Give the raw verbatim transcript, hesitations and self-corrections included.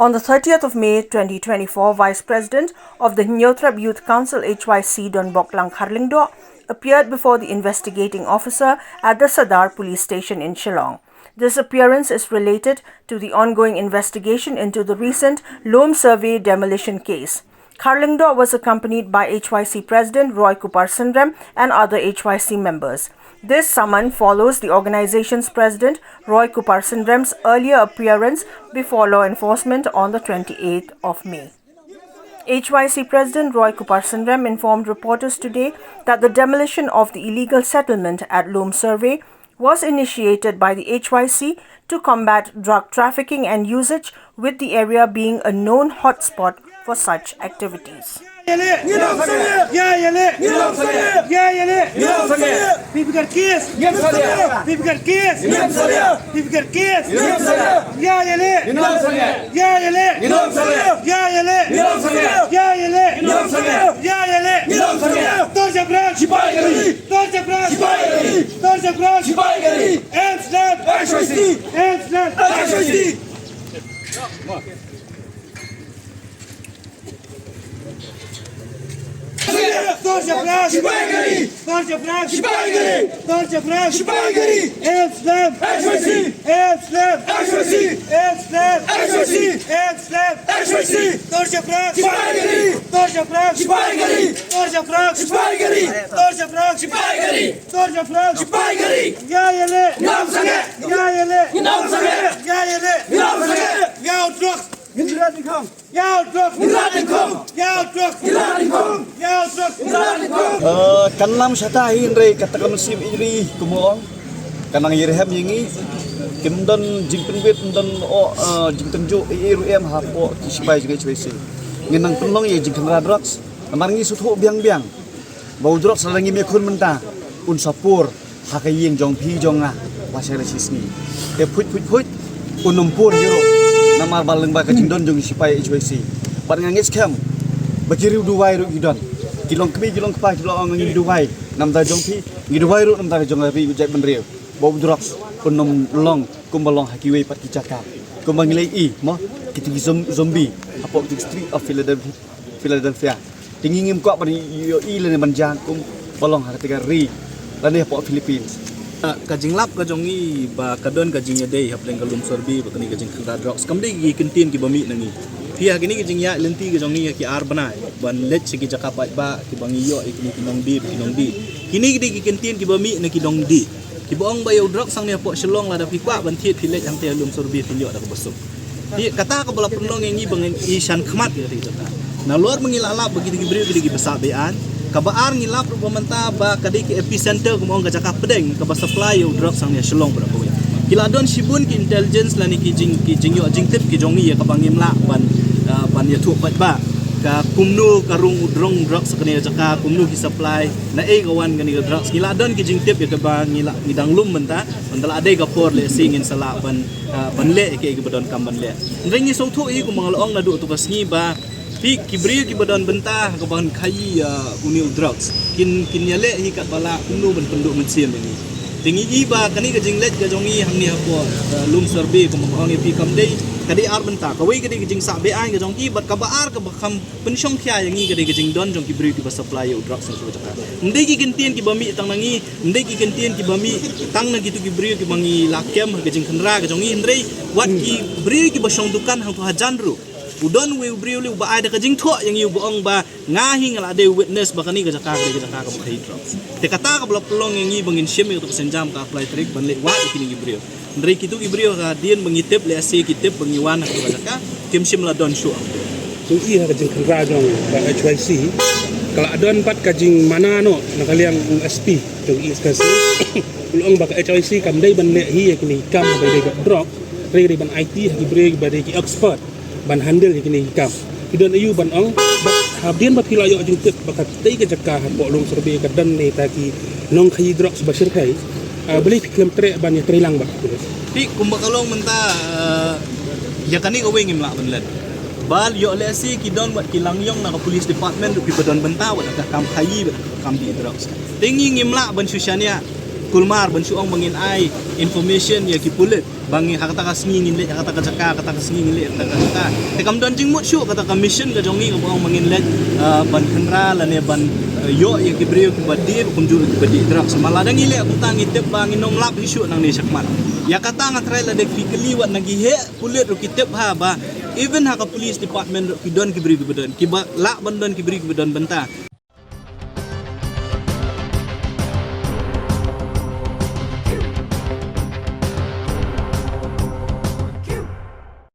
On the thirtieth of May twenty twenty-four, Vice President of the Hynñiewtrep Youth Council, H Y C, Donbok Langkhar Lyngdoh appeared before the investigating officer at the Sadar Police Station in Shillong. This appearance is related to the ongoing investigation into the recent Lum Survey demolition case. Kharlyngdoh was accompanied by H Y C President Roy Kupar Synrem and other H Y C members. This summon follows the organization's President Roy Kupar Synrem's earlier appearance before law enforcement on the twenty-eighth of May. H Y C President Roy Kupar Synrem informed reporters today that the demolition of the illegal settlement at Lum Survey was initiated by the H Y C to combat drug trafficking and usage, with the area being a known hotspot for such activities. Tor jabra. Sipai gari. Tor jabra. Sipai gari. Tor jabra. Sipai gari. End slap. H Y C. End slap. H Y C. Tor jabra. Sipai gari. Tor jabra. Sipai gari. Tor jabra. Sipai gari. End slap. H Y C. End slap. H Y C. End slap. H Y C. End slap. H Y C. Tor jabra. Sipai gari. Tor jabra. Sipai gari. Tor jabra. Sipai gari. Tor jabra. Sipai gari. Tor jabra. Sipai gari. Ïa ïa leh. Ngam sangeh. Ïa ïa leh. Ngam sangeh. Ïa ïa leh. Ngam sangeh. Ïa u drok. Ngin rat nyngkong. Ïa u drok. Ngin rat nyngkong. Ïa u drok. Ngin rat nyngkong. Ïa u drok. Ngin rat nyngkong. Eh, kan lam shata hi hynrei kata ka mynsiem ïeit ri kumba ong. Kan nang ïarhem ïa ngi. Kim don jingpynbit, ym don, oh, eh, jingtynjuh ïa i ruh em hapoh ki sipai jong H Y C. Ngin nang pynlong ïa jingkhynra drugs. Namar ngi sngewthuh biang biang ba u drugs lada ngim ïakhun mynta un sa pur ha ka ïing jong phi jong nga lashai lashisngi. Te phuit phuit phuit un ym pur hi ruh namar ba lyngba ka jingdon jong ki sipai H Y C. Bad nga ngeit skhem ba ki riew duwai ruh ki don, ki long kmie ki long kpa ki la ong ngi duwai namar jong phi, ngi duwai ruh namar jong ka ri u jaitbynriew ba u drugs un ym long kumba long ha kiwei pat ki jaka. Kumba ngi la ïohi mo, kito ki zom-, zombie hapoh ki street of Philadelphia. Philadelphia. Te ngi ngim kwah ban ïohi lane ban jia kumba long ha kata ka ri lane hapoh Philippines. Ah, ka jinglap ka jong ngi ba ka don ka jingïadei hapdeng ka Lum Survey bad kane ka jingkhynra drugs kam dei ki kyntien kiba mih na ngi. Phi ha kine ki jingïaid lynti ka jong ngi ha ki ar bnai ban leit sha ki jaka paidbah kiba ngi ïoh ïa kine ki nongdie, ki nongdie. Kine ki dei ki kyntien kiba mih na ki nongdie. Kiba ong ba ïa u drugs hangne hapoh Shillong lada phi kwah ban thied phi leit hangtei ha Lum Survey phin ïoh da kaba suk. Te kata kaba la pynlong ïa ngi ba ngin ïashan khmat ïa kata ka jaka. Nalor ba ngi la lap ba kito ki briew ki dei kiba sah be-aiñ. Kaba ar ngi lap ruh ba mynta ba ka dei ka epicenter kumba ong ka jaka pdeng kaba supply ïa u drugs hangne ha Shillong bad kawei. Ki la don shibun ki intelligence lane ki jing, ki jingïoh jingtip ki jong ngi ïa kaba ngim lah ban, ah, ban ïathuh paidbah. Ka kumno ka rung u drong drugs ha kane ka jaka, kumno ki supply, naei ka wan kane ka drugs. Ngi la don ki jingtip ïa kaba ngi la, ngi dang lum mynta. Mynta la dei ka por lehse ngin sa lah ban, ah, ban leh ïa kiei kiba donkam ban leh. Hynrei ngi sngewthuh hi kumba nga la ong naduh tu ka sngi ba phi ki briew kiba don bynta ha kaba khaïi, ah, une u drugs kin, kin ïaleh hi katba lah kumno ban pynduh mynsiem ïa ngi. Te ngi i ba kane ka jingleit ka jong ngi hangne hapoh, ah, Lum Survey kumba nga ong ïa phi kam dei, ka dei ar bynta. Kawei ka dei ka jingsah be-aiñ ka jong ki bad kaba ar kaba kham pynshongkhia ïa ngi ka dei ka jingdon jong ki briew kiba supply ïa u drugs na kata ka jaka. Ym dei ki kyntien kiba mih tang na ngi, ym dei ki kyntien kiba mih tang na kito ki briew kiba ngi la kem ha ka jingkhynra ka jong ngi, hynrei wat ki briew kiba shong dukan hangto hajan ruh. U don uwei u briew lei uba ai da ka jingthoh ïa ngi uba ong ba nga hi nga la dei witness ba kane ka jaka ka dei ka jaka kaba khaïi drugs. Te kata kaba la pynlong ïa ngi ba ngin shim ïa kato ka sienjam ka ar lai tarik ban leit wad ïa kine ki briew. Hynrei kito ki briew hadien ba ngi tip lehse ki tip ba ngi wan ha kata ka jaka kim shym la don shuh. Ngi i ha ka jingkhynra jong ka H Y C ka la don pat ka jingmana noh na ka liang u S P jong ka East Khasi. U la ong ba ka H Y C kam dei ban leh hi ïa kine ki kam ba dei ka drug, hynrei dei ban aiti ha ki briew ba dei ki expert ban handle ïa kine ki kam. Ki don aiu ban ong, bad hadien ba phi la ïoh jingtip ba katei ka jaka hapoh Lum Survey ka don ne ta ki nongkhaïi drugs ba shyrkhei, ah, balei phi khlem treh ban ïatreilang bad ka pulit? Te kumba ka long mynta, ah, ïa kane kawei ngim lah ban leh. Ba ïoh lehse ki don wat ki langïong na ka police department ruh kiba don bynta wat ka kam khaïi bad ka kam dih drugs. Te ngi ngim lah ban shu shaniah. kulmar ban shu ong ba ngin ai information ïa ki pulit ba ngi ha kata ka sngi ngin leit ha kata ka jaka, kata ka sngi ngin leit ha kata ka jaka. Te kam don jingmut shuh kata ka mission ka jong ngi kaba ong ba ngin leit, ah, ban kynra lane ban, eh, ïoh ïa ki briew kiba dih kumjuh kiba dih drugs. Namar lada ngi leh kumta ngi tip ba ngin ym lap hi shuh nangne shakhmat. Ïa kata nga trai lada phi kylli wat na ki heh pulit ruh ki tip ha ba even ha ka police department ruh ki don ki briew kiba don, kiba lah ban don ki briew kiba don bynta.